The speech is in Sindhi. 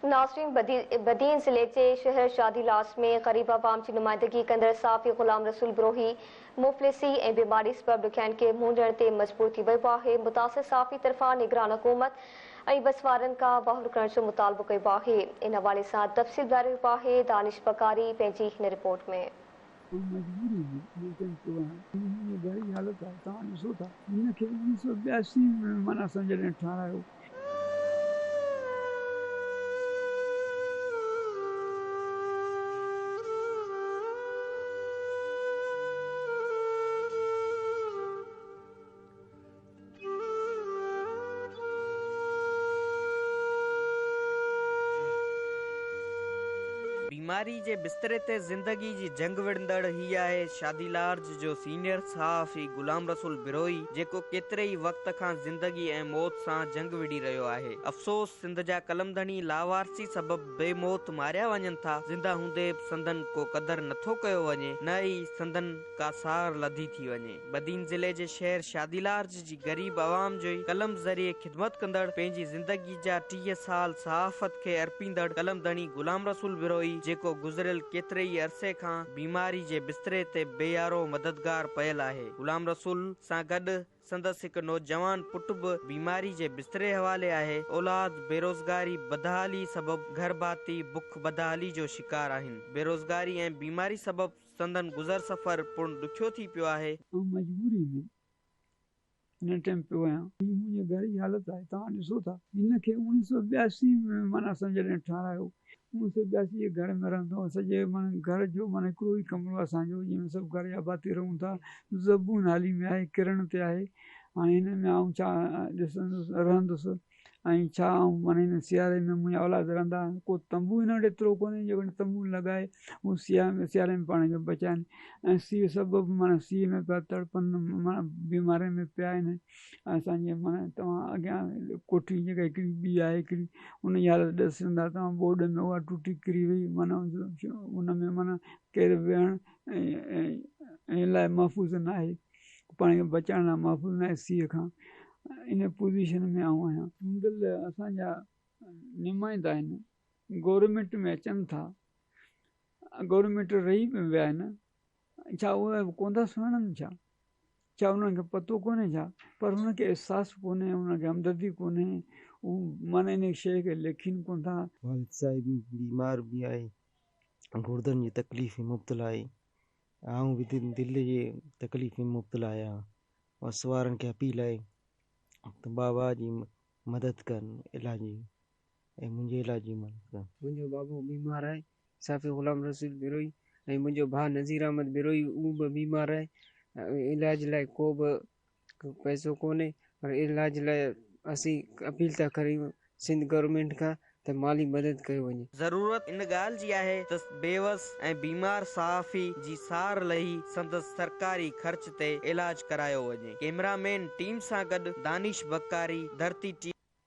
ناظرين بدين ضلعي جي شهر شادي لاس ۾ غريب عوام جي نمائندگي ڪندڙ صحافي غلام رسول بروهي مفلسي ۽ بيماري سبب ڏکيائين کي منهن ڏيڻ تي مجبور ٿي ويو آهي متاثر صحافي طرفان نگران حڪومت ۽ وس وارن کان واهر ڪرڻ جو مطالبو ڪيو آهي ان حوالي سان تفصيل ٻڌائي رهيو آهي دانش بڪاري پنهنجي هن رپورٽ ۾. آئون مجبوري ۾ هن ٽيم پيو آهيان. هي منهنجي گهر جي حالت آهي توهان ڏسو ٿا. هن کي اوڻيهه سئو 82 ۾ معنيٰ اسان جڏهن ٺهرايو. بيماري جي بستري تي زندگي جي جنگ وڙهندڙ هي آهي شادي لارج جو سينيئر صحافي غلام رسول بروهي جيڪو ڪيتري ئي وقت کان زندگي ۽ موت سان جنگ وڙهي رهيو آهي افسوس سنڌ جا قلم ڌڻي لاوارثي سبب بي موت ماريا وڃن ٿا زنده هوندي به سندن ڪو قدر نٿو ڪيو وڃي نه ئي سندن ڪا سار لڌي ٿي وڃي. بدين ضلعي جي شهر شادي لارج جي غريب عوام جي قلم ذريعي خدمت ڪندڙ پنهنجي زندگي جا 30 سال صحافت کي ارپيندڙ قلم ڌڻي غلام رسول بروهي جيڪو گذريل ڪيتري ئي عرصي کان بيماري جي بستري تي بي يارو مددگار پيل آهي غلام رسول سان گڏ سندس هڪ نوجوان پٽ به بيماري جي بستري حوالي آهي اولاد بيروزگاري بدحالي سبب گهر ڀاتي بک بدحالي جو شڪار آهن بيروزگاري ۽ بيماري سبب سندن گذر سفر پڻ ڏکيو ٿي پيو آهي. آئون مجبوري ۾ هن ٽيم پيو آهيان. هي منهنجي گهر جي حالت آهي توهان ڏسو ٿا. هن کي اوڻيهه سئو 82 ۾ معنيٰ اسان جڏهن ٺهرايو اوڻيهه سئو 82 جي گهر ۾ رهندو هو سڄي معنيٰ گهر جو معنيٰ هڪڙو ئي ڪمرو اسان جو جنهن ۾ سڀ گهر جا ڀاتي رهون ٿا زبون حالي ۾ آهي ڪرڻ تي آهي هاڻي هن ۾ آئون ڇا ڏسندس رهندس. ۽ ڇا آئون معنيٰ هن سياري ۾ منهنجا اولاد رهندا؟ ڪو تنبو هن وٽ ايترو ڪونهي جو تنبو لڳائي هو سياري ۾ پاڻ کي بچائن ۽ سيء سبب معنيٰ سيء ۾ پيا تڙپن معنيٰ بيمارين ۾ پيا آهن ۽ اسان جي معنيٰ توهان اڳيان ڪوٺي جيڪا هڪڙي ٻي آهي هڪڙي ان جي حالت ڏسندا توهان ٻوڏ ۾ اها ٽٽي ڪري وئي معنيٰ ان ۾ معنيٰ ڪير ويهڻ ۽ لاء محفوظ ناهي. پاڻ کي بچائڻ لاء محفوظ ناهي سيء کان ان پوزيشن ۾ آئون آهيان. چونڊيل اسان جا نمائندا آهن گورنمينٽ ۾ اچن ٿا گورنمينٽ رهي به ويا آهن ڇا اهي ڪونه ٿا سڃاڻن ڇا ڇا انهن کي پتو ڪونهي ڇا پر انهن کي احساس ڪونهي انهن کي همدردي ڪونهي هو معنيٰ ان شيء کي ليکين ڪونه ٿا. والد صاحب بيمار به آهي گڙدن جي تڪليف ۾ مبتلا آهي آئون به دل جي تڪليف ۾ مبتلا آهيان. وس وارن کي اپيل آهي ته بابا جي مدد ڪن علاج جي ۽ منهنجي علاج جي مدد ڪن. منهنجو بابو بيمار آهي صحافي غلام رسول بروهي ۽ منهنجو ڀاء نذير احمد بروهي اهو به بيمار آهي علاج لاء ڪو به پئسو ڪونهي پر علاج لاء اسين اپيل ٿا ڪريون سنڌ گورنمينٽ کان ته مالي مدد ڪيو وڃي. ضرورت ان ڳالهه جي آهي ته بيوس ۽ بيمار صحافي جي سار لهي سندس سرڪاري خرچ تي علاج ڪرايو وڃي. ڪئميرا مين ٽيم سان گڏ دانش بڪاري، ڌرتي ٽي.